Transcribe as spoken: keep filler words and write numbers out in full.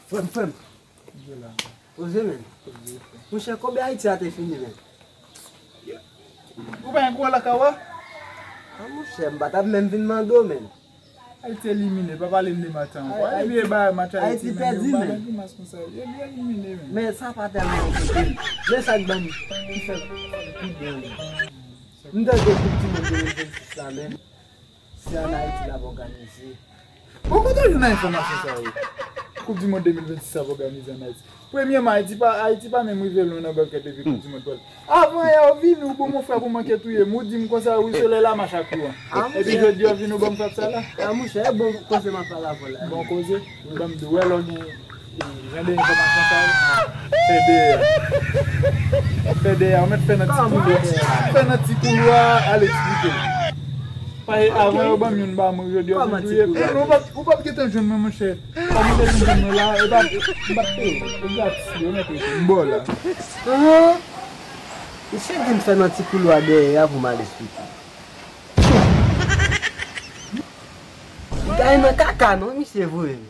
Frè m, frè m. Poze, men. Monchè, konbyen Ayiti a te fini, men? Ou pa gen kouran lakay ou a? A, monchè, m pa t ap menm vin mande w, men. Ayiti elimine, pa pale m de match ankò. Ay, Ayiti, Ayiti, bagay match Ayiti, Ayiti men, pèdi, men. Bagay grimas konsa. Yo byen elimine, men. Men sa pa tèlman enkyete m. Men sa k ban m, ki fè m pi byen ri. M tande Koup di Mond de mil vennsis la, men se ann Ayiti l ap òganize. Bon, kote w jwenn enfòmasyon sa yo? Koup di Mond de mil vennsis ap òganize ann Ayiti. Premyèman, Ayiti pa, Ayiti pa menm rive lwen nan baskèt epi Koup di Mond pral. Avan yè, w vini, w ban m yon frap, ou manke touye m. Ou di m konsa, wi, solèy la mache ak kouran. Epi jodi a, w vini, w ban m frap sa la. A, monchè, e bon koze m ap pale avè w la. Bon koze, ban m di w, wè lè w gen, e, jan de enfòmasyon sa yo, fè dèyè. Fè dèyè, ou mèt fè nan ti koulwa. Fè nan ti koulwa, al eksplike m. Paske avan yo ban m youn ba mwen, jodi yo vin touye. Ou p ap, ou p ap gentan jwenn mwen, monchè. Kòman te vin jwenn mwen la, e pa, m p ap peye. E gratis, yo mèt rete. M ba w la. Ahan. Misye di m fè nan ti koulwa dèyè a pou m al eksplike. Li ta nan kaka non, misye voye m.